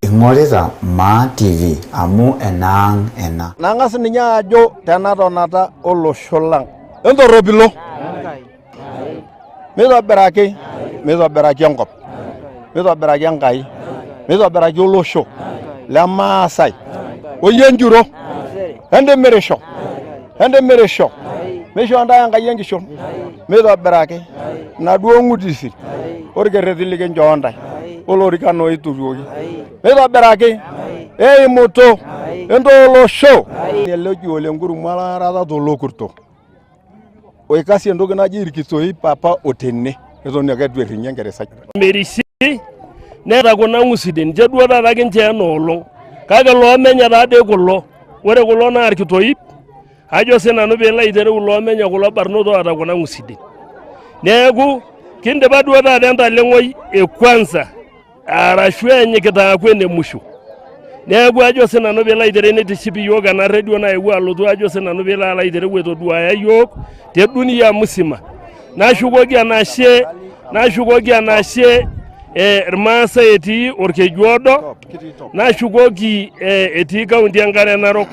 Ing'orita Maa TV amu enaang ena. Nang'as ninye ajo tenatonata olosho lang entorropilo mitobiraki mitobiraki enkop mitobiraki Enkai mitobiraki olosho le Maasai oyie enjuro entimirisho entimirisho mishoo ntae Enkai enkishon mitobiraki inaduo ng'utisi orkerreti likinchoo ntae olorikan oituruoki mitobiraki eimuto entoolosho ele oji ole nkurumwa laarata tolokurto oikasie entoki naji irkitoi papa otene eton ake eitu errinyi enkeresai. Merishi neeta kuna ng'usidin nche duo taata kinchoo ena olong kake loomenya taadoi kulo ore kulo naa irkitoip ajo sinanu piilo aitereu loomenya kulo barnot oota kuna ng'usidin neeku kindipa duo taata entaleng'oi e kwanza arashu enyikita aaku ene musho neeku ajo sinanu piilo aitereu nitiship iyiook ena redio naewuo alotu ajo sinanu piilo alo aitereu aitoduaya iyiook te dunia musima nashukoki enashe nashukoki enashe eh, irmaasai etii orkeju odo nashukoki eh, etii kaunti enkare narok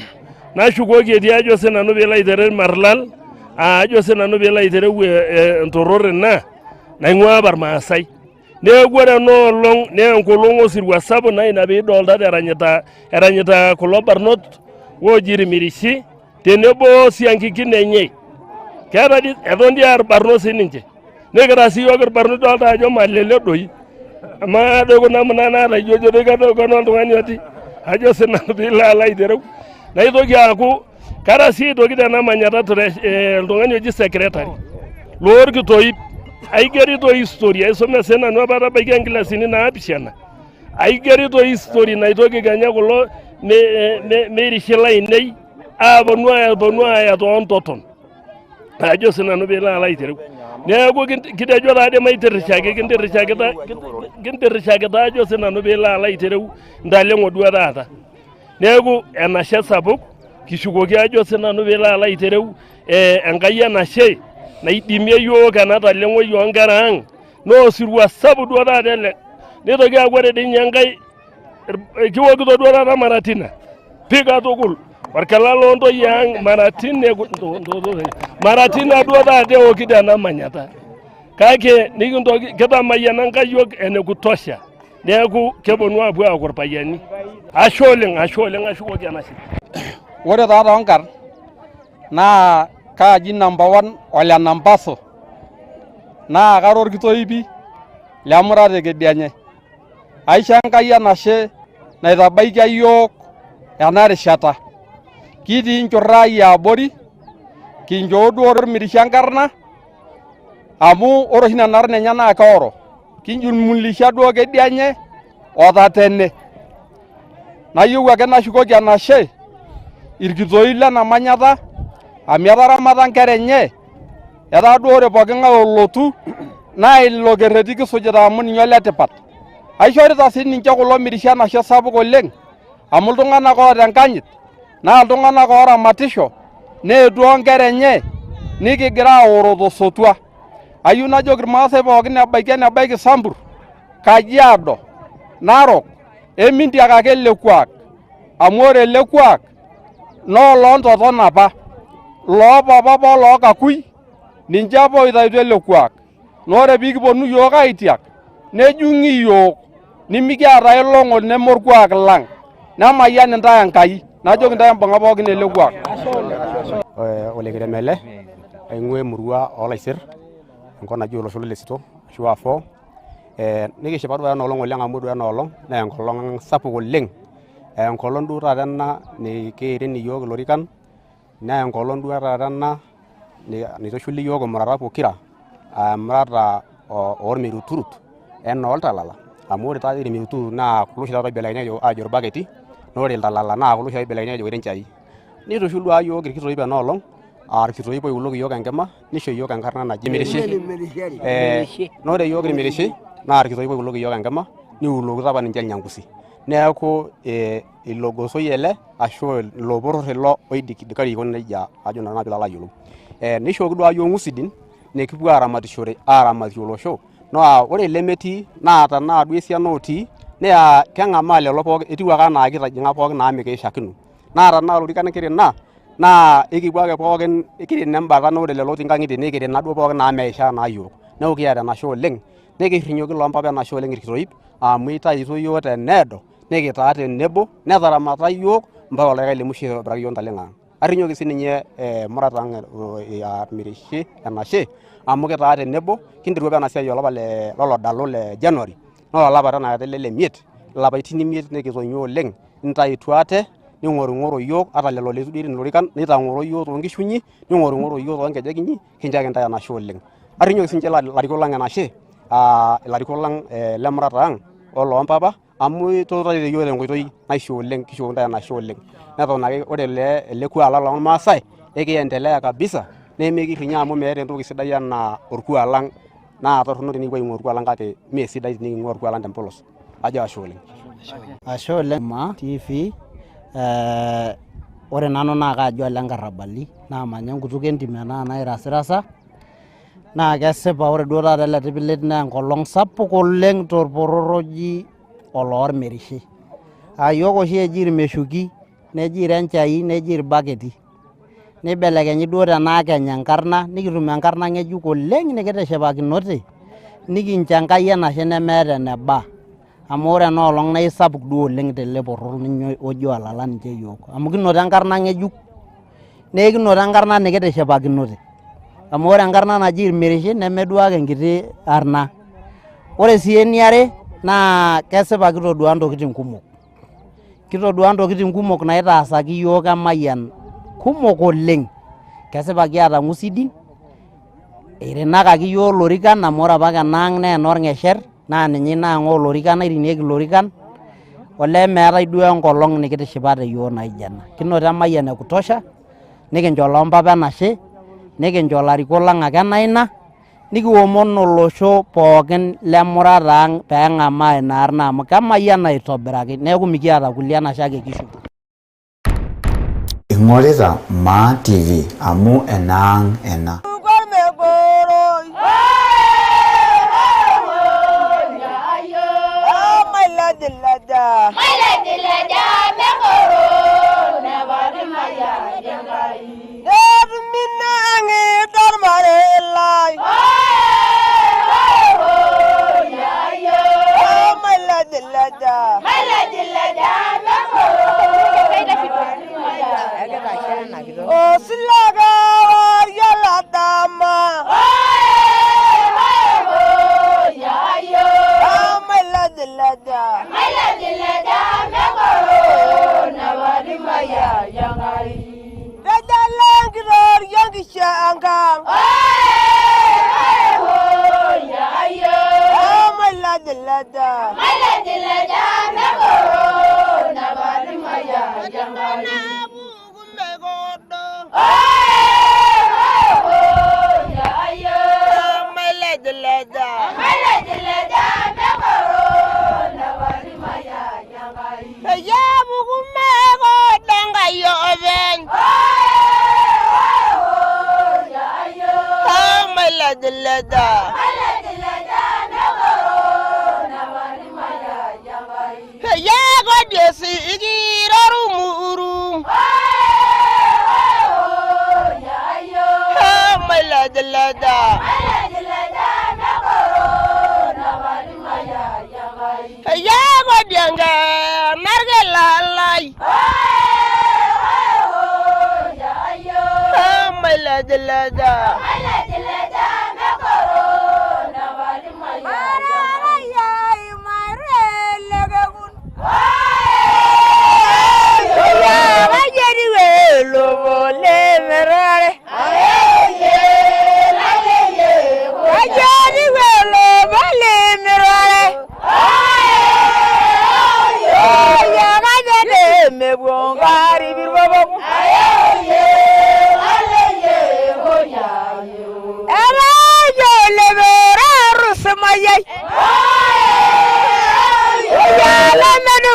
nashukoki etii ajo sinanu piilo aitereu Marlal ajo sinanu piilo aitereu eh, entoror ina naing'ua apa irmaasai Neeku ore ena olong naa enkolong osirua sapuk naa ina piidolta eranyita eranyita kulo barnot ooji irmirishi tenebo osiankikin enye. Keeta dii eton dii aa irbarnot sininche. Nikira sii yiok irbarnot idolta ajo malele doi. Amaa doi kuna muna naata ijo doi kenoltung'ani oti. Ajo sinanu piilo alo aitereu. Naitoki aaku Kara sii aitoki tena manyata oltung'ani oji secretary loorkitoip aigerito history aisoma sinanu apa atabaiki inkilasini naapishana aigerito history naitoki kenya kulo meirishi lainei aaponu aponu aaya toontoton ajo sinanu piilo alo aitereu neeku kitejo taadii maitirrishaki kintirrishakita kintirrishakita ajo sinanu piilo alo aitereu ntaleng'o duo taata Neeku enashe sapuk kishukoki ajo sinanu piilo alo aitereu eh, Enkai enashe naidimie yiok ena taleng'oi oonkera ang naa osirua sapuk duo taata ele nitoki aaku ore dii ninye Enkai kiwokito duo taata maratina pii katukul orkila loontoyie ang maratina maratina duo taata eokito ena manyata kake nikintoki kitamayiana Enkai yiok ene kutosha. Neeku keponu aapuo aaku irpayiani. Ashe oleng, ashe oleng, ashukoki enashe. Ore taa toonkarn naa kaaji number one ole Nambaso naa kara orkitoipi le Murat e Kedianye. Aisho Enkai enashe naitabaikia iyiook ena rishata. Kitii nchurrai abori kinchoo duo ormirishi enkarna amu ore oshi nena arn enye naa keoro. Kinjumulisha duo kedianye o tatene. Nayieu ake nashukoki enashe irkitoii lena manyata amu etaramata nkera enye etaa duo ore pooki ng'ae olotu naa ilo kerreti kisujita amu ninye oletipat. Aishorita sii ninche kulo mirishi enashe sapuk oleng amu iltung'anak oota enkanyit naa iltung'anak ooramatisho neetuo onkera enye nikigira aoro tosotua. Ayieu najoki irmaasai pookin ebaiki enebaiki Sambur, Kajiado, Narok, emintiak ake ele kuak amu ore ele kuak naa oloontoton apa, loopapa apa olookakui ninche apa oitaituo ele kuak. Naa ore pee kiponu iyiook aitiak nejung'i iyiook nimikiata ai long'o neme orkuak lang' nemayian intae Enkai najoki intae embung'a pookin ele kuak. Olekirem ele aing'ua emurua oolaisir enkop naji olosho le Lesito ashu aa four nikishipa duo ena olong oleng amu ore ena olong naa enkolong sapuk oleng enkolong duo taata ena nikiirin iyiook ilorikan naa enkolong duo taata ena naitushuli iyiook imurata pokira aa emurata ormiruturut enooltalala amu ore taatoi irmiruturut naa kulo oshi taata oibelekenyaki aajo irbaketi naa ore iltalala naa kulo oshi oibelekenyaki aajo irenchai. Nitushul duo iyiook irkitoip ena olong aa irkitoip oiuloki iyiook enkima nisho iyiook enkarna naji Mirishi naa ore iyiook irmirishi naa irkitoip oiuloki iyiook enkima niulokito apa ninche ilnyangusi. Neeku ilo gosoi ele ashu ilo poror ilo oidikidikari aiko nejia ajo nanu piilo ayiolou. Neishooki duo iyiook ng'usidin nikipuo aramatishore aramatie olosho naa ore lemetii naa tenaa duo esiana otii naa keng'amaa lelo pookin etiu ake enaa kitijing'a pookin amu mekeishakino. Naa tenaa ilorikan kirina naa ekipuo ake pookin kirina embata naa ore lelo otii nkang'itie nikirina duo pookin amu meishaa naa iyiook. Neeku kiata enashe oleng' nikirrinyoki loompapa enashe oleng' irkitoip amu itaituo iyiook teneedo nikitaa tenebo netaramata iyiook mpaka oldakikai le musho itobiraki iyiook ntaleng'o ang'. Arrinyoki sininye emurata ang' amirishe enashe amu kitaa tenebo kinterua apa ena siai olapa le lolodalo le January naa olapa tenakata ele lemiet ilapaitin imiet nikitonyua oleng' intaituo ate ning'orung'oro iyiook ata lelo leitu dii etum ilorikan nitang'oro iyiook toonkishu inyi ning'orung'oro iyiook toonkejek inyi kincho ake intae enashe oleng'. Arrinyoki sininche ilarikok lang' enashe aa ilarikok lang' lemurata ang' oloompapa amu ituutaitie iyiook tenkoitoi naishaa oleng' kishukoki intae enashe oleng'. Neton ake ore ele kuak lang' lormaasai ekiendelea kabisa nemekirrinyoo amu meeta entoki sidai enaa orkuak lang' naa torrono tenikipuo aing'ua orkuak lang' kake mee sidai teniking'ua orkuak lang' tempolos. Ajo ashe oleng'. Ashe oleng Maa TV. Ore nanu naa kaaji ole Nkarrabali naamanya enkutuk entim ena nairasirasa naa kesipa ore duo taata ele tipilit naa enkolong sapuk oleng torporor oji oloormerishi. Aa yiok oshi eji irmeshuki neji irenchai neji irbaketi. Nibelekenyi duo tenaa kenya enkarna nikitum enkarna ng'ejuk oleng nikitishipakinote nikincho Enkai enashe nemeeta eneba amu ore ena olong naa isapuk duo oleng tele poror oji olala ninche yiok amu kinoto enkarna ng'ejuk naa ekinoto enkarna nikitishipakinote amu ore enkarna naji irmirishi neme duo ake enkiti arna. Ore sii eniare naa kesipa kitodua ntokitin kumok. Kitodua ntokitin kumok naitaasaki iyiook Emayian kumok oleng. Kesipa kiata ng'usidin, irinakaki iyiook ilorikan amu ore apake enaang' naa enorng'esher naa ninye ina ang' oolorikan nairinieki ilorikan, olee meetae duo enkolong' nikitishipate iyiook naijo ena. Kinoto Emayian e kutosha, nikincho loompapa enashe, nikincho ilarikok lang' ake enaina, nikiomon olosho pookin le murata ang' peng'amaa ina arna amu kemayian aitobiraki neeku mikiata kulie enashe ake kishuku. Ing'orita Maa TV amu enaang' ena.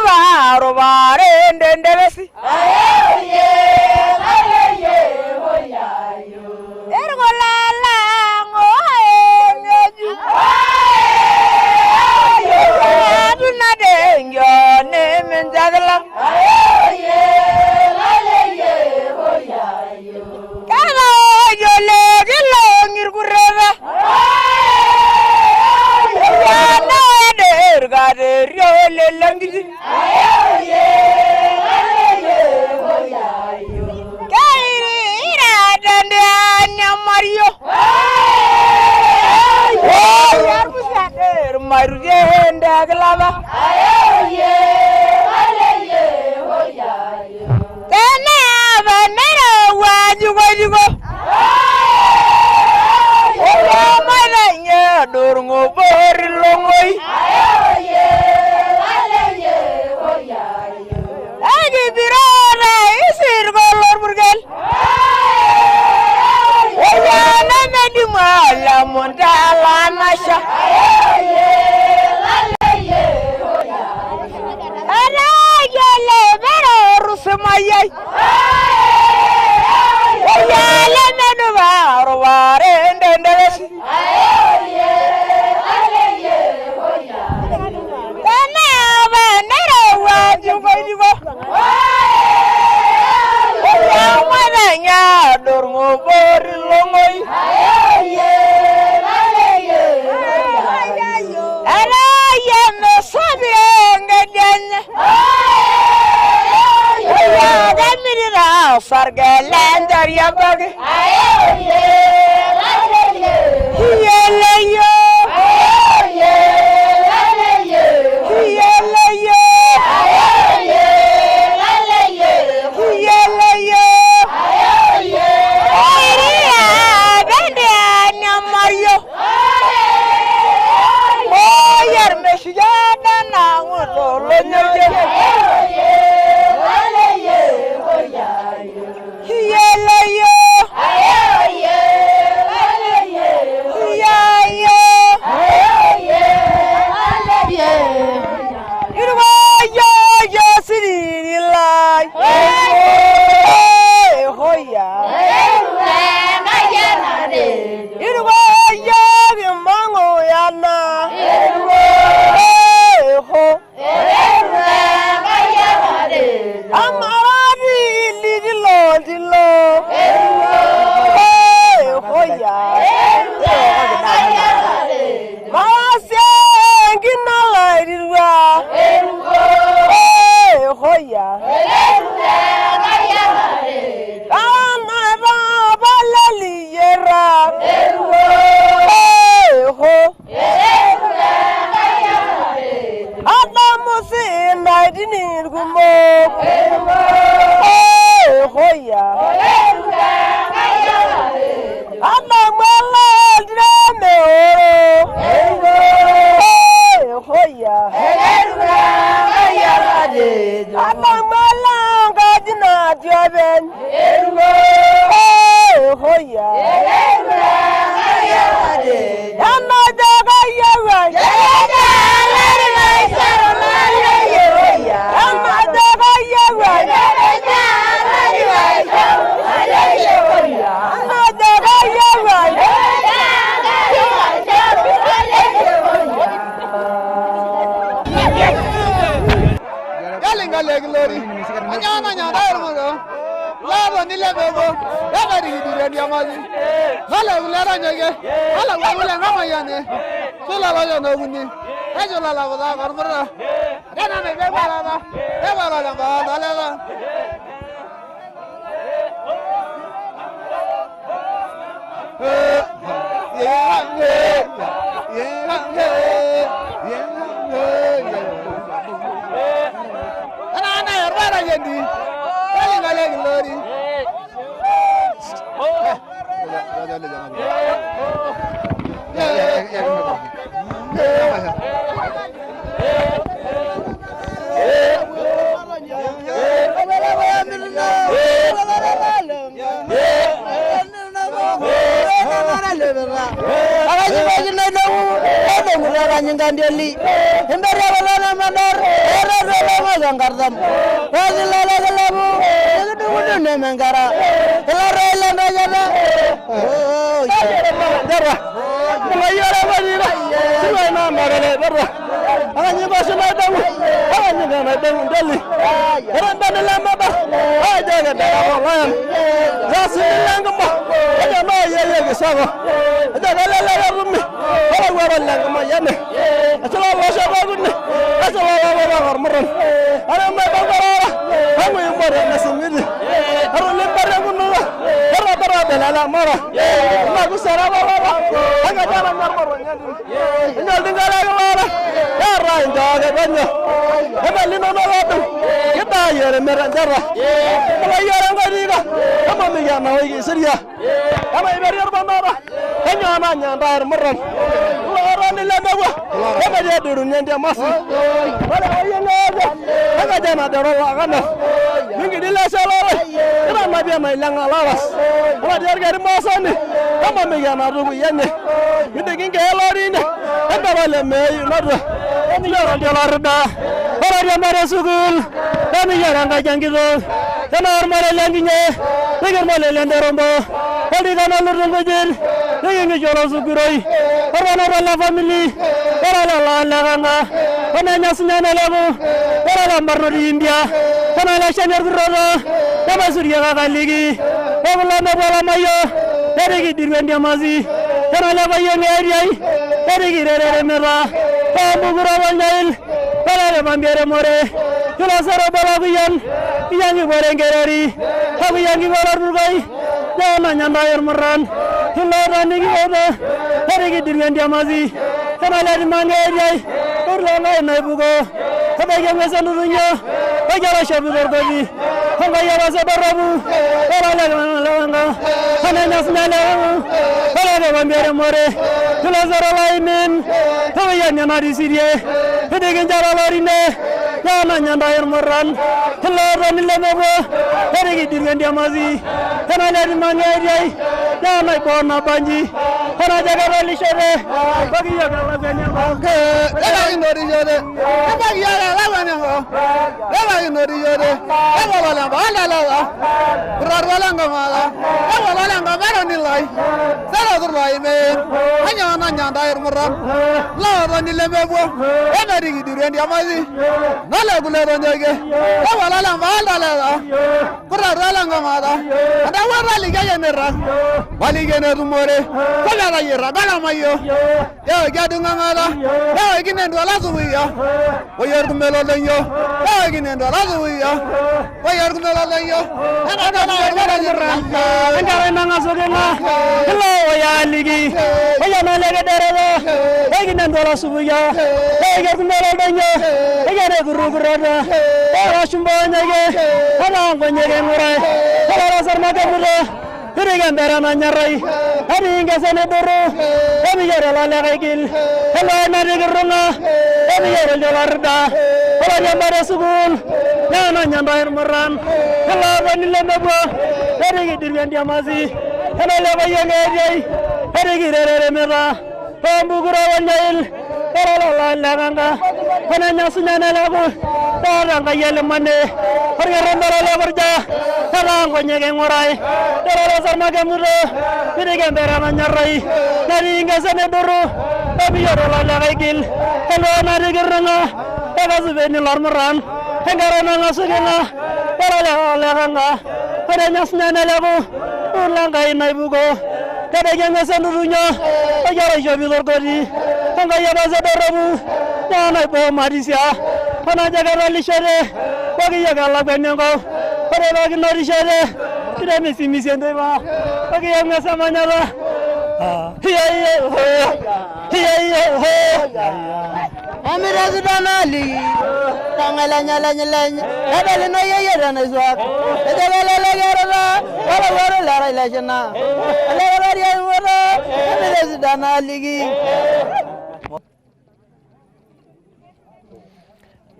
Lemeduba ndendebesi. Kanyinkandioli emberekolonamandar ererelamasankartam osilalakilamu ikidukudunemenkara ilaroilantajata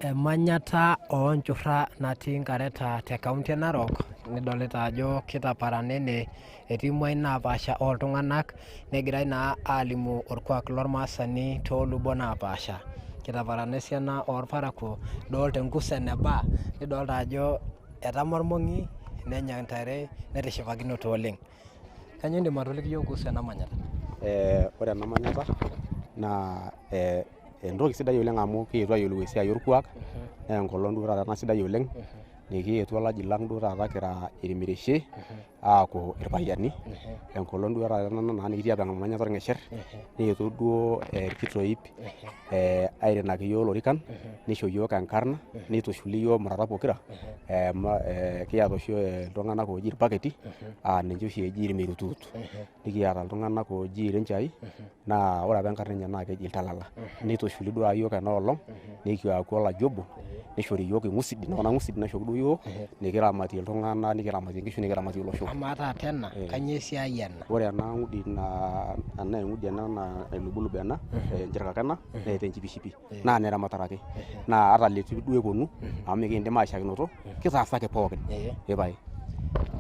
Emanyata oo nchurra natii Nkareta te kaunti e Narok, nidolita ajo kitaparana ene, etii imuain napaasha oltung'anak negirai naa alimu orkuak lormaasani toolubot napaasha. Kitaparana esiana orparakuo, idolta enkus eneba, nidolta ajo etama ormong'i nenya ntare netishipakinote oleng'. Kainyoo indim atoliki iyiok kuhusu ena manyata? Ore ena manyata naa entoki sidai oleng amu kiyetuo ayiolou esiai orkuak naa enkolong duo taata ena sidai oleng nikiyetuo olaji lang duo taata kira irmirishe aaku irpayiani enkolong duo taata ena naa nikitii apa emanyata orng'esher nikiyetuo duo irkitoip airinaki iyiok ilorikan nisho iyiok enkarna nitushuli iyiok murata pokira kiata oshi iltung'anak ooji irbaketi aa ninche oshi eji irmerutuut nikiata iltung'anak ooji irenchai naa ore apa enkarna enye naa keji iltalala nitushuli duo iyiok ena olong nikiaku olaji obo nishori iyiok ing'usidin kuna ng'usidin naishooki duo iyiok nikiramatie iltung'anak nikiramatie inkishu nikiramatie olosho. Amaa taata ena kainyoo esiai ena? Ore ena ng'udi naa eng'udi ena nailubulub ena enchirkaka ena neeta enchipishipi naa ineramatare ake naa ata leitu duo eponu amu mikiindim aishakinoto kitaasa ake pookin ee pae.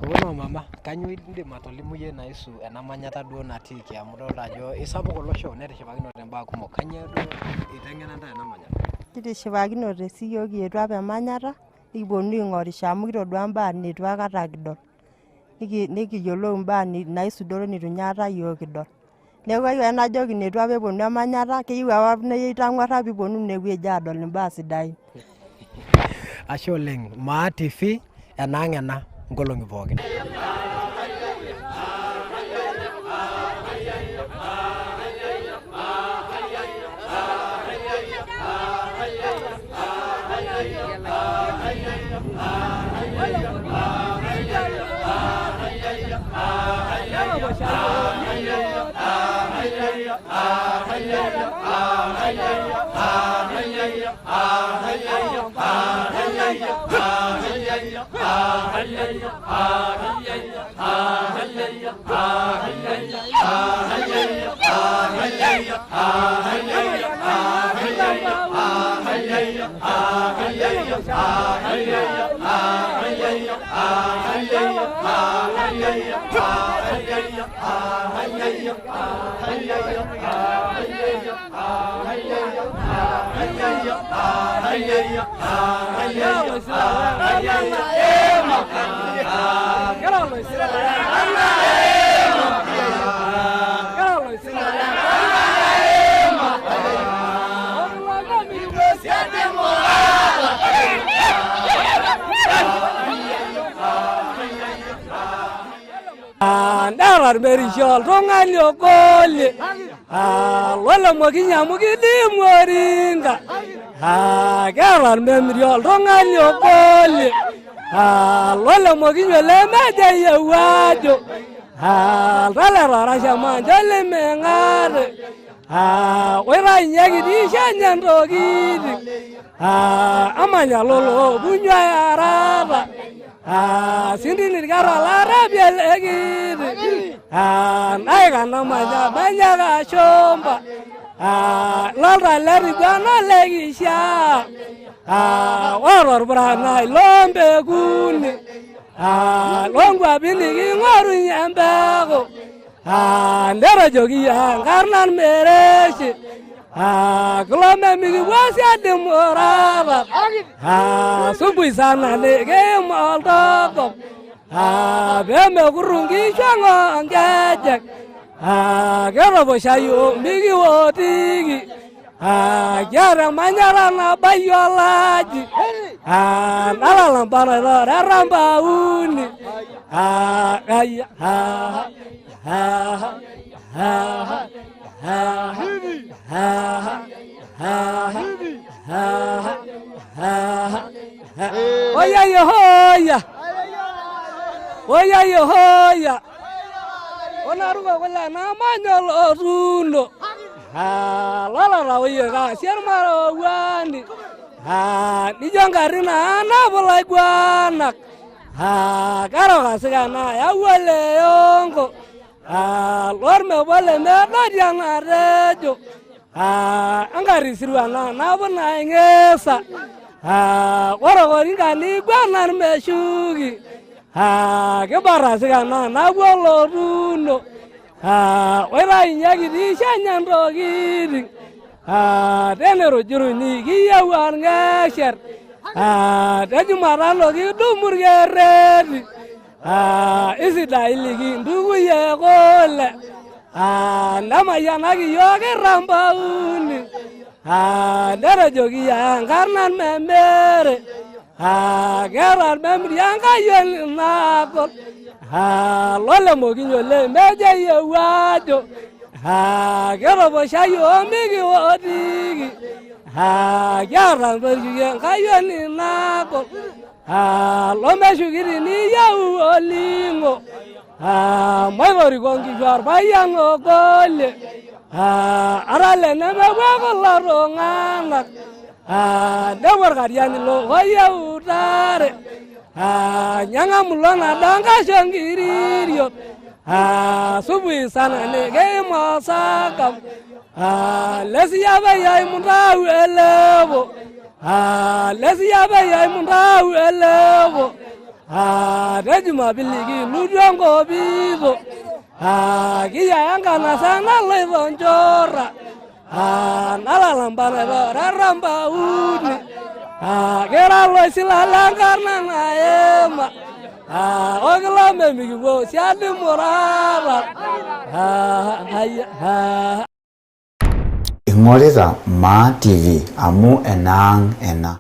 Kokoo mama, kainyoo indim atolimu iyie naihusu ena manyata duo natiiki amu idolta ajo isapuk olosho netishipakinote imbaa kumok. Kainyoo duo iteng'ena ntae ena manyata? Kitishipakinote siyiok kietuo apa emanyata nikiponu aing'orisho amu kitodua imbaa neitu aikata kidol. Nikiyiolou imbaa naisudoro neitu ninye aikata yiok kidol. Neeku kayieu ake najoki neitu apa eponu emanyata keyieu apa nitang'uarra piiponunu enewueji adol imbaa sidain. Ashe oleng. Maa TV enaang ena nkolong'i pookin. Neeta irmerisho oltung'ani ogolie lolemokinyi amu kidimu oringa. Keeta irmemiri oltung'ani ogolie lolemokinyi olemejo eyieu ajo taleta manjo leming'ate oitayunyeki tisho enye ntokitin amanya lolo bunywa arata sindinirkara larabia lekiti naikana manya manyaka shomba lolta leriguana lekishaa ore orpuranai lompekuni lonkwapi niking'orunye empeku netejoki enkarna mereshi kulo memikipuo siadi murata sumbui sana nikiim oltogom pemekuru nkishu ang onkejek ketoposha yiok mikiwotiki kiata emanyara nabayie olaji nalalamba naitore empauni oyayehoya oyayehoya onaruko kule namanya olotuno lolaraoyie kaasie irmarowuani nijo nkarri naanap ilaiguanak kerok asika nayau oleyonko lormepo lemedotia natejo enkarri sirua naanapu naing'isa Ore koringa liguanan meshuki. Kibarasika naa napuo lotuno. Oitainyaki tishanya ntokitin. Tenerujurunyi kiyieu orng'esher. Tejumatano kidumu irkerreti. Isidai likintukuyie kule. Nemayianaki yiok irampauni. Netejoki enkarna memere. Keeta ormemiri enkayioni nagol. Lolemokinyi lemejo eyieu ajo. Ketoposha yiok mikiwotiki. Kiata ntokitin enkayioni nagol. Lomeshuki tiniyieu oling'o. Maitoriko nkishu orpayian ogolie. Ata lenemepuo kulo tung'anak. Nepuo orkariani loyieu tare. Nyang'amulo nado nkasho nkiririot. Subuhi sana nikiima osakam. Lesiapeyai muntau elepo. Lesiapeyai muntau elepo. Te Jumapili kilutu enkopito. Kiya enkanasa naloito nchorra. Nalalamba naitore rampauni. Kira loisila lenkarna naima. Okilome mikipuo siadi murata. Ing'orita Maa TV amu enaang' ena.